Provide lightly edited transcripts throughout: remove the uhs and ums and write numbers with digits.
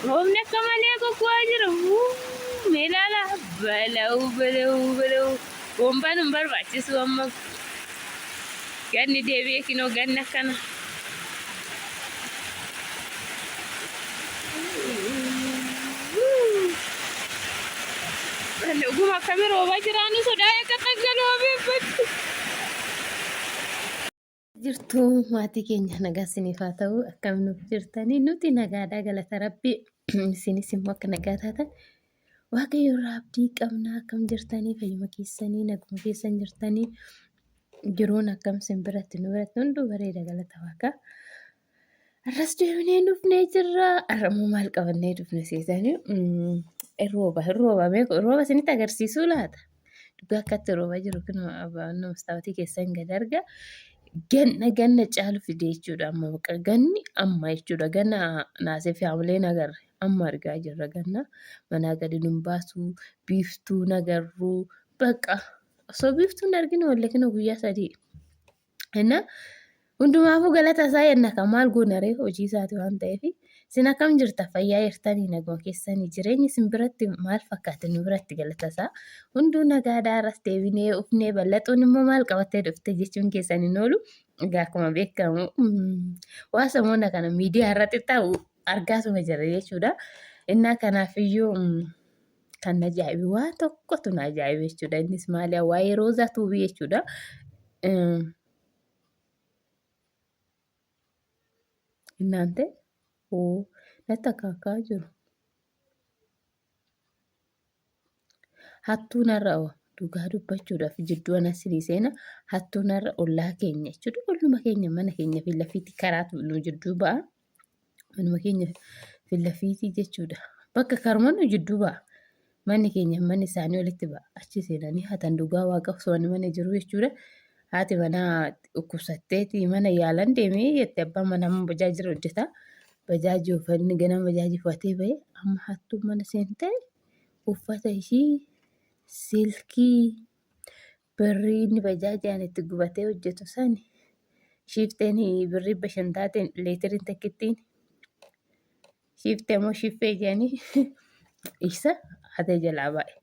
Roobni akka malee goggo'aa jira. Wuu mee ilaalaa bala'uu bala'uu bala'uu. Boombaan hin barbaachisu amma. Ganni deebi'ee kinoo ganni akkana. Dhuguma akkami roobaa jiraannu sodaa akka dhangala'oo beebbatti. Jirtu maatii keenya nagaa isiniif haa ta'u akkam nuuf jirtanii nuti nagaadhaa galata rabbii isinis immoo akka nagaa taatan waaqayyo irraa abdii qabna akkam jirtanii fayyuma keessanii naguma keessan jirtanii jiruun akkam isin biratti nu biratti hunduu bareeda galata waaqaa. Har'as deebinee dhufnee jirra. Har'a immoo maal qabannee dhufne seetanii? Rooba, rooba beeku, rooba isinitti agarsiisuu laata? Dhugaa akkatti rooba jiru kun abaannoo mastaawotii keessan gad arga. Ganna ganna caalu fide jechuudha amma baqa ganni amma jechuudha. Ganna naasee fi haamleen agarre amma argaa jirra ganna. Manaa gadi nun baasu, biiftuu nagarru baqa osoo biiftuu hin arginu wallee kinoo guyyaa 3. Inna hundumaafuu galata isaa jenna kan maal goona ree hojii isaati waan ta'eef isin akkam jirta fayyaa jirtanii naguma keessanii jireenyi isin biratti maal fakkaate nu biratti galata isaa hunduu nagaadhaa irras deebinee ufnee bal'axuun immoo maal qabattee dhufte jechuun keessan hin oolu egaa akkuma beekamu waa samoona kana miidiyaa irratti ta'u argaatuma jira jechuudha innaa kanaafiyyuu kan na ajaa'ibe waa tokkotu na ajaa'ibe jechuudha. Innis maali waa'ee Roozaa Tuubii jechuudha. Innaan ta'e oo natti akkaakkaa jiru. Hattuu narra oo dhugaa dubbachuudhaaf jidduu ana sinii seena hattuu narra ollaa keenya jechuudha. Olluma keenya mana keenya fi lafiitti karaatu nu jidduu ba'a. Manuma keenya fillafiitii jechuudha. Bakka karuma nu jidduu ba'a. Manni keenya manni isaanii walitti ba'a. Achi seenanii hatan dhugaa waaqa osoo ani mana jiru jechuudha. Haati manaa dhukkubsatteeti mana yaalan deemee jette abbaan manaa immoo bajaajii irra hojjeta. Bajaajii uffanni ganama bajaajii uffatee ba'e amma hattuun mana seentee uffata ishii silkii birrii inni bajaajaan itti gubatee hojjetu sani shiifteen birrii 500 taateen leetiriin takkittiin shiiftee moo shiffee jedhanii isa hatee jalaa ba'e.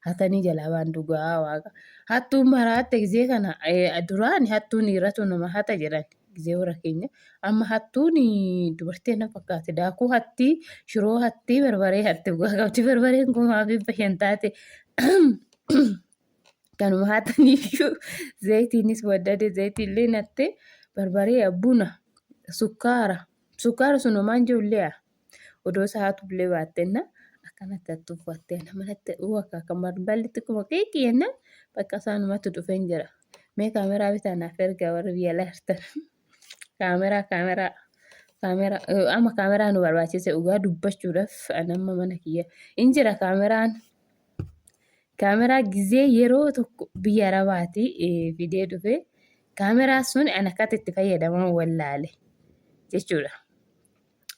Hatanii jalaa ba'an dhugaa waaqa. Hattuun maraatte gizee kana duraan hattuun dhiiratu nama hata jedhan gizee warra keenya. Amma hattuun dubartii na fakkaate daakuu hattii shiroo hattii barbaree hatti dhugaa qabdi barbareen 5,500 taate. Kanuma hataniiyyuu zayitiinis waddade zayitiillee natte barbaree buna sukkaara sukkaara sun homaan ijoollee odoo isaa hatullee baattenna akkanatti hattuuf baattenna manatti akka akka balballi xiqquma qiiqii jennaan bakka isaanumatti dhufeen jira. Mee kaameraa bitaa naaf ergaa warri biyya alaa jirtan. Kaameraa kaameraa kaameraa amma kaameraa nu barbaachise dhugaa dubbachuudhaaf an amma mana kiyya hin jira kaameraan. Kaameraa gizee yeroo tokko biyya Arabaati fidee dhufe kaameraa sun an akkatti itti fayyadaman wallaale jechuudha.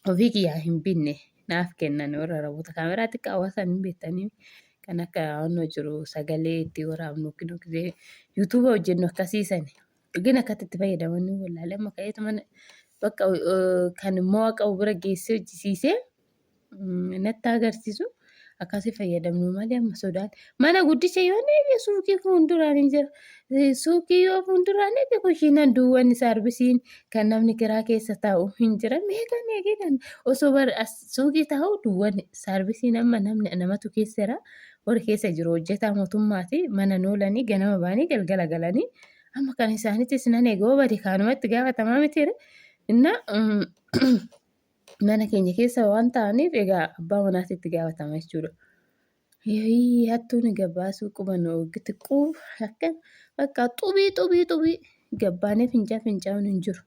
Ofii kiyyaa hin binne naaf kennan warra Araboota kaameraa xiqqaa hawaasaan hin beektanii kan akka naannoo jiru sagalee itti waraabnu yookiin gizee yuutuuba hojjennu akkasiisani. Dhugin akkatti itti fayyadaman ni wallaale amma ka'eetu mana bakka kan mo'a qabu bira geessee hojjisiisee natti agarsiisu akkasii fayyadamnu malee amma sodaan mana guddicha yoo eege suuqii fuulduraan hin jira. Suuqii yoo fuulduraan eege kushiinaan duwwan saarbisiin kan namni kiraa keessa taa'u hin jira. Meeqan eegee kan osoo suuqii taa'u duwwan saarbisiin amma namni namatu keessa jira. Warri keessa jiru hojjetaa mootummaati mana noolanii ganama ba'anii galgala galanii amma kan isaaniitis nan eega yoo bade kaanumatti gaafatamaa miti. Inna mana keenya keessa waan ta'aniif egaa abbaa manaatti itti gaafatama jechuudha. Yooyii hattuun gabaasuu quba nu oogiti quub akka bakka xubii xubii xubii gabbaanee fincaa fincaa'uun hin jiru.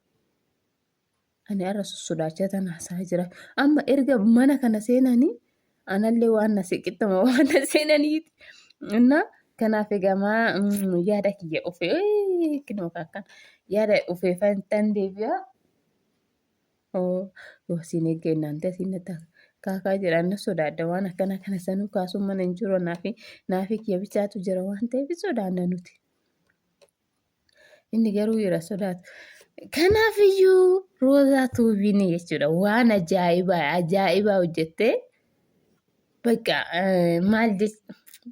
Ani har'a sossodaachaa tan haasaa jira. Amma erga mana kana seenanii anallee waan na siqixxama waan na seenaniiti. Innaa kanaaf egaa maa yaada kiyya ofee kinoo akkan yaada ofeefan tan deebi'a. Oo yoo asiin eeggannaan ta'e asiin natti kaakaa jedhaan na sodaadha waan akkana kana sanuu kaasuun mana hin jiru naafi naafi kiyya bichaatu jira waan ta'eef sodaanna nuti. Inni garuu jira sodaatu. Kanaafiyyuu Roozaa Tuubiin jechuudha waan ajaa'ibaa ajaa'ibaa hojjettee bakka maal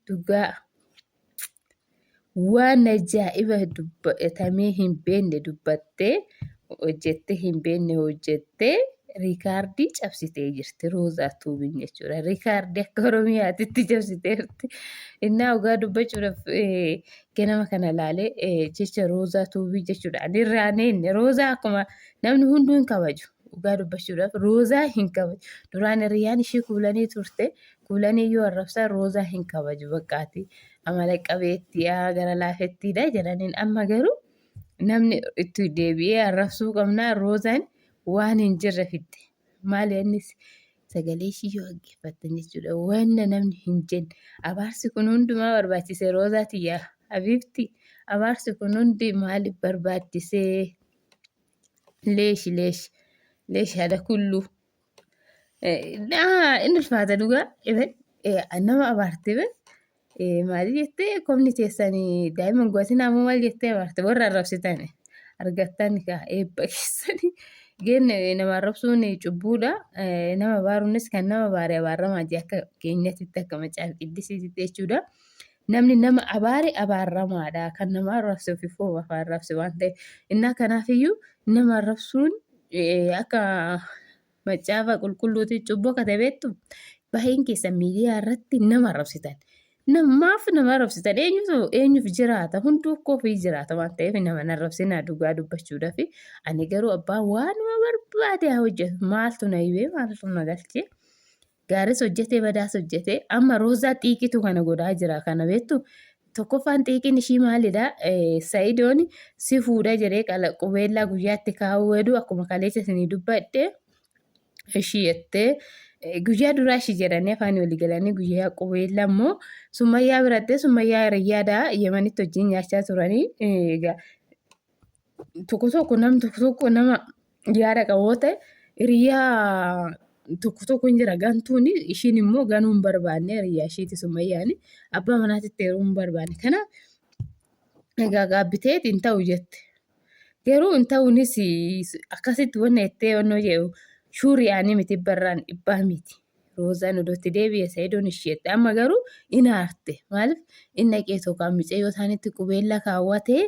dhugaa waan ajaa'iba dubbatamee hin beekne dubbattee hojjettee hin beekne hojjettee riikaardii cabsitee jirti Roozaa Tuubiin jechuudha. Riikaardii akka Oromiyaatitti cabsiteerti. Innaa dhugaa dubbachuudhaaf ganama kana laalee jecha Roozaa Tuubii jechuudha. Ani irraa hin Roozaa akkuma namni hunduu hin kabaju. Dhugaa dubbachuudhaaf Roozaa hin kabaju. Duraan hiriyyaan ishii kuulanii turte. Kuulanii yoo arrabsan Roozaa hin kabaju baqqaati. Amala qabeettiidha gara laafettiidha jedhaniin amma garuu namni itti deebi'ee arrabsuu qabnaa Roozaan waan hin jirre fidde. Maali innis sagalee ishii yoo dhaggeeffattan jechuudha. Wanna namni hin jenne. Abaarsi kun hundumaa barbaachise Roozaa tiyya Habiibti. Abaarsi kun hundi maaliif barbaachisee? Leeshi leeshi leeshi haala kulluu. Inni ulfaata dhugaa. Nama abaarte be. Maali jettee komni teessan daa'ima hin go'atinaa moo maal jettee abaarte warra arrabsitan argattan kaa eebba keessanii. Geen nama arrabsuun cubbuudha. Nama abaaruunis kan nama abaare abaaramaa jee akka keenyatitti akka macaafa qiddisiititti jechuudha. Namni nama abaare abaaramaadha. Kan nama arrabse ofiifuu of arrabse waan ta'eef. Innaa kanaafiyyuu nama arrabsuun akka Macaafa qulqulluuti cubbuu akka ta'e beektu baay'een keessan miidiyaa irratti nama arrabsitan. Maaf nama arrabsitan? Eenyutu eenyuuf jiraata? Hunduu akkoo ofii jiraata waan ta'eef nama hin arrabsinaa dhugaa dubbachuudhaaf. Ani garuu abbaan waanuma barbaade haa hojjetu. Maaltu na hibee maaltu na galchee? Gaaris hojjetee badaas hojjetee amma roozaa xiiqitu kana godhaa jira kana beektu. Tokkoffaan xiiqiin ishii maalidha? Sa'idoon si fuudha jedhee qubeellaa guyyaatti kaa'uu hedu akkuma kaleessa isinii dubbadhe ishii jettee guyyaa duraa ishii jedhanii afaan walii galanii guyyaa qubeellaa immoo Summayyaa birattee Summayyaa hiriyyaadha Yemanitti wajjin nyaachaa turanii egaa tokko tokko nam tokko tokko nama yaada qabu yoo ta'e hiriyaa tokko tokko hin jira gantuun ishiin immoo ganuu hin barbaanne hiriyaa ishiiti summayyaan abbaa manaatitti heerumuu hin barbaanne kanaaf egaa gaabbiteet hin ta'u jette garuu hin ta'uunis akkasitti wanna jettee wannoo jedhu shuuriyaanii miti barraan dhibbaa miti. Roozaan odoo itti deebi'e Sa'idoon ishii jette. Amma garuu in aarte. Maaliif in dhaqee tokko micayyoo isaaniitti qubeellaa kaawwatee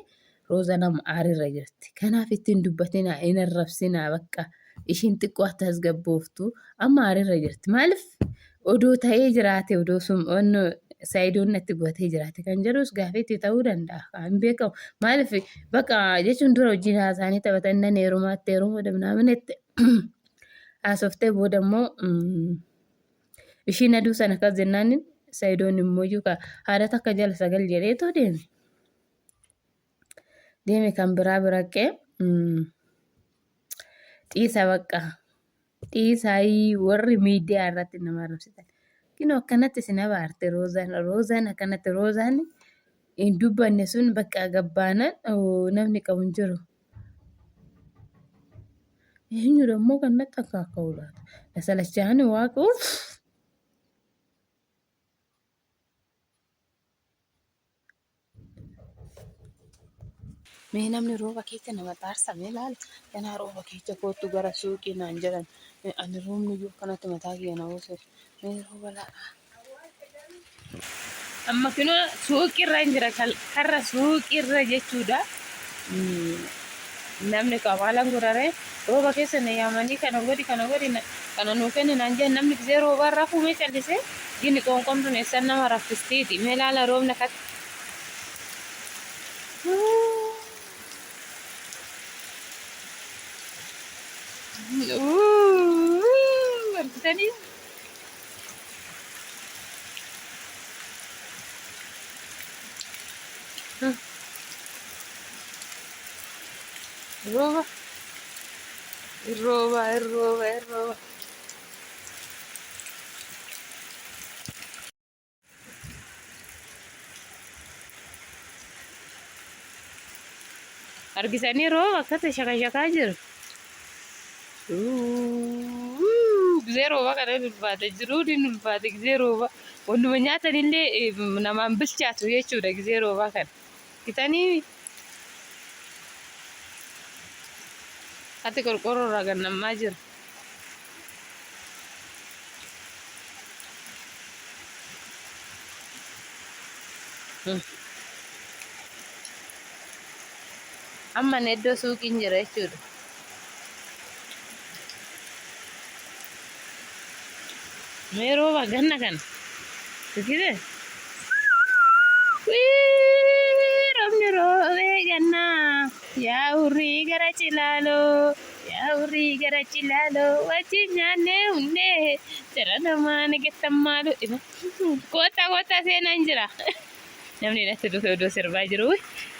Roozaan amma aarirra jirti. Kanaaf itti hin dubbatinaa, hin arrabsinaa bakka ishiin xiqqoo akka tasgabbooftu amma aarirra jirti. Maaliif odoo ta'ee jiraate odoo sun onnoo Sa'idoon natti godhatee jiraate kan jedhus gaafii itti ta'uu danda'a. Hin beekamu. Maaliif bakka jechuun dura wajjin haasaanii taphatan nan heerumaatti heerumuu dabnaa jette. Haasoftee booda immoo ishiin aduu sana akkas jennaan Sa'idoon immoo iyyuu haadha takka jala sagal jedheetoo deeme. Deeme kan biraa biraqqee xiisa bakka xiisaayii warri miidiyaa irratti nama arrabsitan. Kinoo akkanatti isin abaarte roozaan roozaan akkanatti roozaan hin dubbanne sun bakka gabbaanan namni qabu hin jiru. Eenyudha immoo kan natti akkaaka'u laata? Na salachaani waaqa uff! Mee namni rooba keessa nama xaarsa mee laala. Ganaa rooba keessa koottu gara suuqii naan jedhan. Ani roobni iyyuu akkanatti mataa kiyya na hoosise. Mee rooba laala. Amma kunoo suuqirra hin jira karra suuqirra jechuudha. Namni qamaalan guraree rooba keessa na yaamanii kana godhi kana godhi kana nuu kenni naan jedhan namni gisee roobaan rafuu mee callisee gini qoonqoon tun eessan nama raffistiiti mee laala roobni akkatti. Argitanii? Rooba, rooba, rooba, rooba. Argisanii rooba akkatti shakashakaa jiru. Gizee rooba kana hin ulfaate jiruun hin ulfaate gizee rooba wannuma nyaatanillee namaan bilchaatu jechuudha gizee roobaa kana. Bitanii Ati qorqoorroo irraa gad nam'aa jira. Amma ani iddoo suuqiin jira jechuudha. Mee rooba ganna kana. Argite? Wii roobni roobee gannaa yaa hurrii gara cilaaloo yaa hurrii gara cilaaloo wajjin nyaannee hundee jara namaa nagettan maaloo koottaa koottaa seenaan jira. Namni natti dhufe odoo sirbaa jiru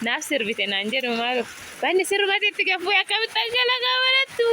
naaf sirbite naan jedhu maaloo. Banni sirmati itti gaffuu akkamitti dhangalaqaa barattu.